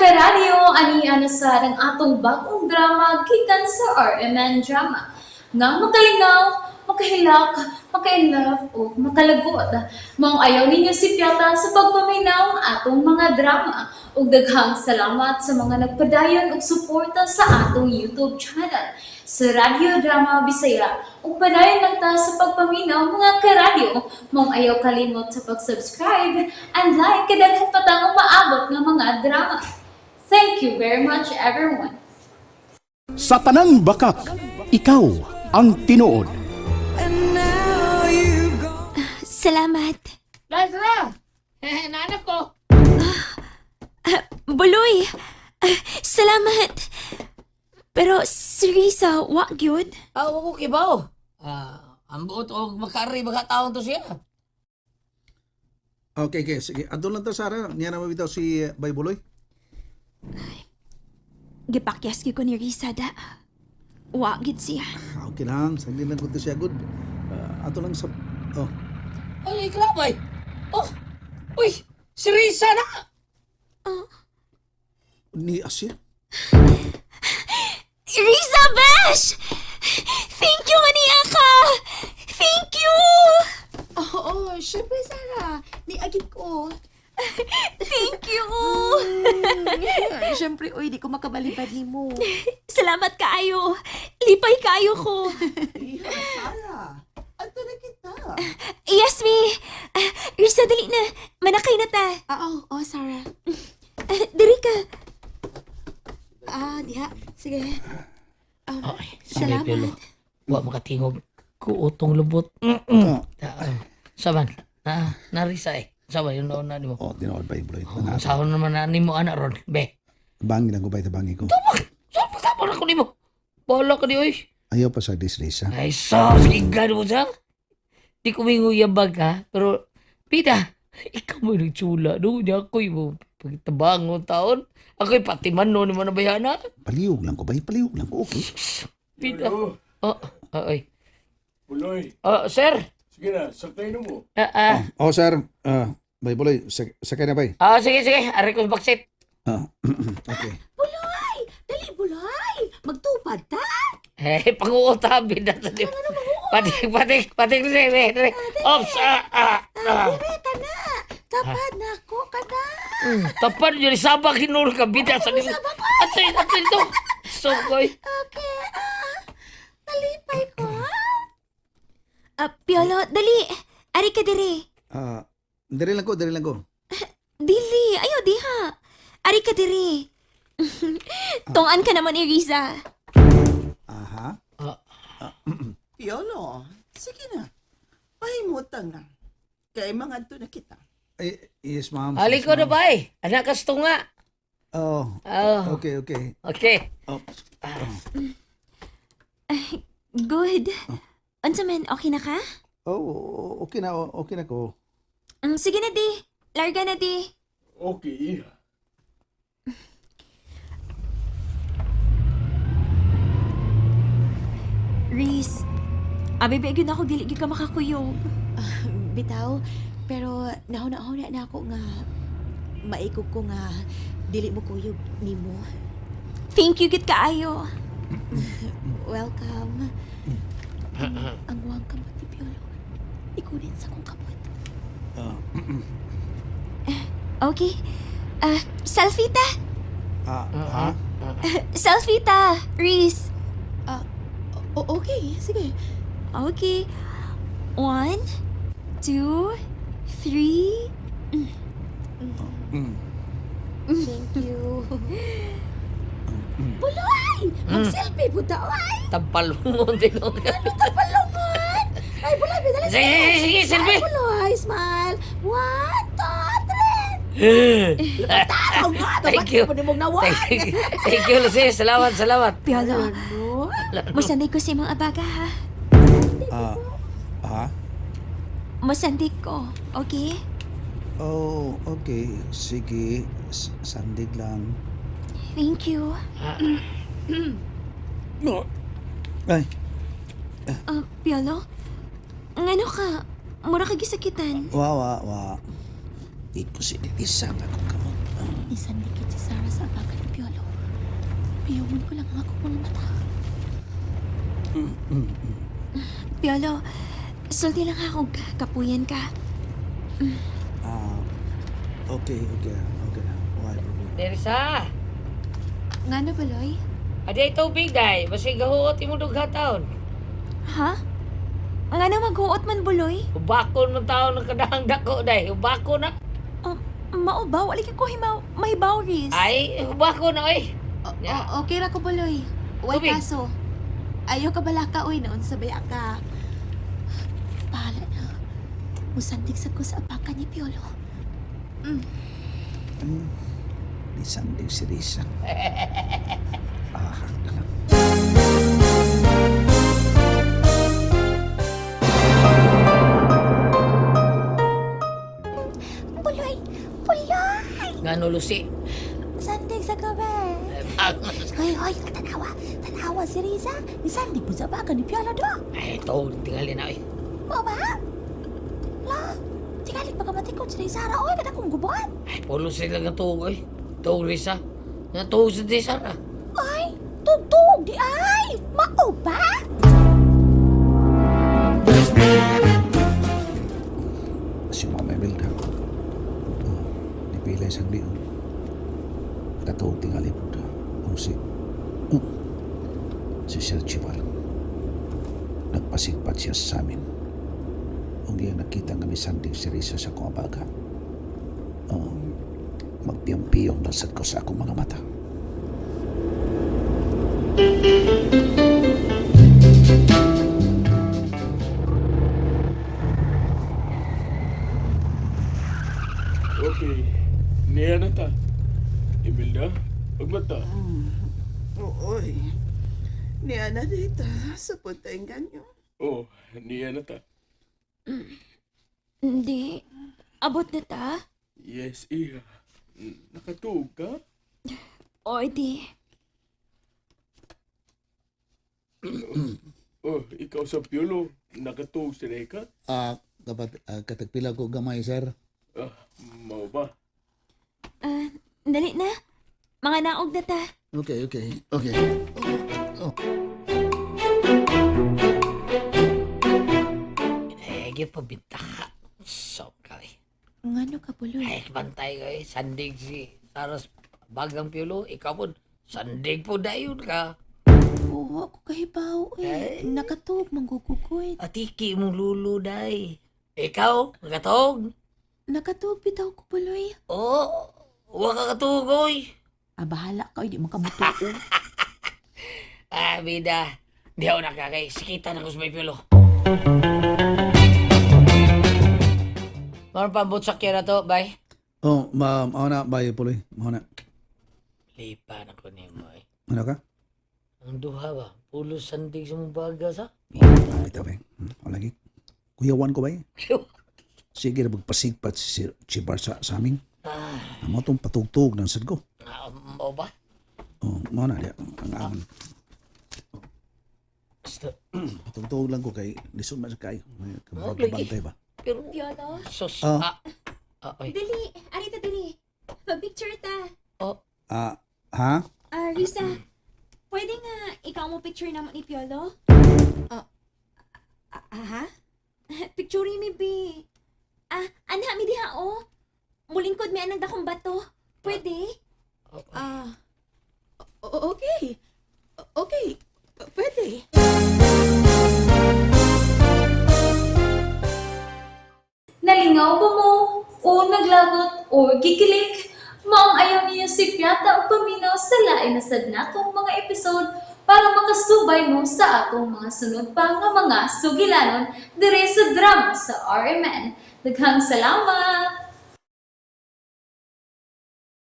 Karadyo, ani na sad ang atong bagong drama gikan sa RMN Drama. Nga makalingaw, makahilak, maka-inlove o makalagot. Maong ayaw ninyo sipyata sa pagpaminaw ang atong mga drama. Ug daghang salamat sa mga nagpadayon og suporta sa atong YouTube channel sa Radyo Drama Bisaya. Ug padayon lang ta sa pagpaminaw, mga karadyo. Maong ayaw kalimot sa pag-subscribe and like kay daghan pa tang umaabot nga mga drama. Thank you very much, everyone. Sa tanang bakak, ikaw ang tinuod. Salamat. Lazara! Eh, nahanap ko. Buloy! Ah, salamat! Pero si Risa, wa gyud. Ah, wa ko kibaw. Ah, ang buot og makaari baka taon to siya. Okay, okay. Sige. Adto lang ta, Sara. Niya naman bitaw si Bay Buloy. Gipakyas gyud ko ni Risa da. Wa gyud siya. Ah, okay lang. Sandi lang ko to siya. Good. Ah, ato lang sa. Oh. Ay, klabay. Oh, uy, si Risa na. Ni Asya. Risa Besh! Thank you, maniya ka! Thank you! Oo, syempre, Sarah. Niagit ko. Thank you! Syempre, uy, di ko makabalibad ni mo. Salamat kaayo. Lipay kaayo ko. Iha, Sarah. Ato na kita. Yes, me. Ah, Risa, dali na. Manakay na ta. Ah, oh, oh, Sarah. Ah, diri ka. Ah, diha. Sige. Ay, Salamat. sige, Pilo. Wa makatingog kuutong lubot. Oh, Ah, saban. Na, na Risa eh. Saban yung nauna nimo. oh tinuod, Bay Buloy. Oh, sahon naman na nimo anak ron. Be. Bangi lang ko, Bay. Tabangi ko. Saan pa tapon ako nimo? Bola ka di oy. Ayaw pa sa disrisa. Ay, sos, igad mo siya. Di ko minguyabag ha, pero, pida, ikaw mo yung tsula, no? Di ako'y mo, pagtabang mo taon, ako'y pati man no, ni mo nabayana. Palihog lang ko, Bay. Palihog lang ko. Okay. Pida. Oh, oh, ay. Buloy, Oh, sir. sige na, sakay na mo. Ah, ah. Oh, sir. Ah, Bay Buloy. Sakay na, Bay. Ah, sige, sige. Ari ko sa backseat. Ah, okay. Buloy! Dali, Buloy! Magtupad ta! Eh, panguutabi na sa di. Patik, patik, patik, sige, sige. Ops, ah, ah, ah. Dire ka na! Tapad na ako ka na! Tapan yun, sabak hinul ka, bida sa di. Atay, atay ito. So, koy. Okay, ah. Nalipay ko, ah. Ah, Piolo, dali. Ari ka diri. Ah, diri lang ko, diri lang ko. Dili, ayaw diha. Ari ka diri. Tungan ka naman ni Risa. Aha. Piolo, sige na. Pahimutang na. Kay mga na kita. Ay, yes, ma'am. Ali Yes, ko na ma'am. ba eh. Anak kastunga. Oh, Oh, okay, okay. okay. Oh, Good. Unsa man, okay na ka? oh, okay na, okay na ko. Sige na di. Larga na di. Okay, iha. Riz, abi ba gyud ako dili gyud ka makakuyog. Bitaw, pero nahuna-huna na ako nga maikog ko nga dili mo kuyog nimo. Thank you gid kaayo. Welcome. Ang wang kamot ni Piolo. Ikunin sa kong kamot. Okay. Ah, selfie ta. Ah, ha? Selfie ta, Riz. Ah, okay, sige. Okay. One, two, three. Thank you. Buloy! Mag-selfie po ta, ay! Tampal mo, din ko. Tapalungan! Ay, Buloy, bidali! Sige, sige, sige, selfie. Ay, Buloy, smile! One, two, three! Tao nga! Thank you. Thank you. Thank you, thank you, Lucy. Salamat, salamat. Piolo, masandig ko sa imong abaga ha. Ah, ha? Masandig ko, okay? Oh, okay. Sige. Sandig lang. Thank you. Ay, Ah, Piolo, ngano ka? Mura ka gisakitan. wa, wa, wa. Iko si Lisa nga kong kamot. Nisandikit si Sarah sa abagan ni Piolo. Piyungon ko lang ang akong mga mata. Piolo, sulti lang akong kapuyan ka. Ah, okay, okay, okay. Why problema? Teresa, Ngano, Buloy? adi ay tubig day. Basta gahuot imo dughataon. Ha? Ngano maghuot man, Buloy? Ubakon man taon ng kadahang dako day. Ubako na. Mao ba? Wala ka ko himaw, mahibaw, Riz. Ay, ubako na oy. Ya. Okay ra ko, Buloy. Way Tubig. kaso. Ayaw ka balaka, oy. Naon sa baya ka. Bahala na. Musandig sa ko sa abakan ni Piolo. Di sandig si Risa. Ahak na lang. Buloy! Buloy! Ngano Lucy? Sandig sa gabi. Ay, bangos. Hoy, hoy, tanawa. Tanawa si Riza. Nisandig mo sa abakan ni Piolo do. Ay, to tingali na oy. Mao ba? La, tingali pagkamatikod si Riza ra. Oy, kada kong gubuan. Ay, pulos sila nga tuog oy. Tuog Risa. Nga tuog sa Risa ra. Ay, tugtug di ay. Mao ba? Si Mama Imelda. Oh, nipilay sagdi. Oh. Katuog tingali po to. Oh, si... Oh, si Sir Chibar. Nagpasigpat siya sa amin. Ang iyang nakita nga misandig si Risa sa akong abaga. Oh, magpiyong-piyong lasad ko sa akong mga mata. Okay. Niya na ta. Imelda, pagmata. Ooy. Niya na dito sa punteng ganyo. Oh, niya na ta. Hindi. Abot na ta? Yes, iha. Nakatuog ka? O, di. Oh, ikaw sa Piolo. Nakatuog si Reka? Ah, dapat katagpila ko gamay, sir. Ah, mao ba? Ah, dali na. Mga naog na ta. Okay, okay, okay. Oh. Eh, gyud pabintaha. So, kay. Ngano ka, Buloy? Ay, bantay kay sandig si Saras Bagang Piolo, ikaw po, sandig po dayon ka. Oo, ako kahibaw eh. Nakatug, manggugugoy. Atiki mong lulo day. Ikaw, nakatog. Nakatug, bitaw ko, Buloy. Oo, wa ka katugoy. Ah, bahala ka, oy, di mo kamutuo. Ah, bida. Di ako nakakay. Sikita na ko sa may pilo. Maroon pa ang sakya na to, bay. Oh, ma mao na, bay, puloy. Mao na. Lipa na ko nimo eh. Ano ka? Ang duha ba? Pulo sandig sa mong baga sa? Bitaw, eh. Wala lagi. Kuyawan ko ba eh? Sige na magpasigpat si Sir Chibar sa amin. Ah, Amo tong patugtog ng sad ko. ah, mao ba? Oh, mao na diya. Ang amon. Basta, Patugtog lang ko kay lisod man sa kayo. May Oh, lagi. bantay ba? pero, Piolo? sus, Ah. ah, ah, ay. Dali. Arita, dali. Mag-picture ta. Ah, ha? Ah, Risa, pwede nga ikaw mo picture naman ni Piolo? Ah, ha? Picture mi, bi. Ah, anha mi diha, oh. Mulingkod mi anang dakong bato. Pwede? Ah, okay. Okay, pwede. Nalingaw ba mo? O naglagot o gikilig? Maong ayaw niyo si Piata o paminaw sa lain na sad natong mga episode para makasubay mo sa atong mga sunod pa nga mga sugilanon dire sa drama sa RMN. Daghang salamat!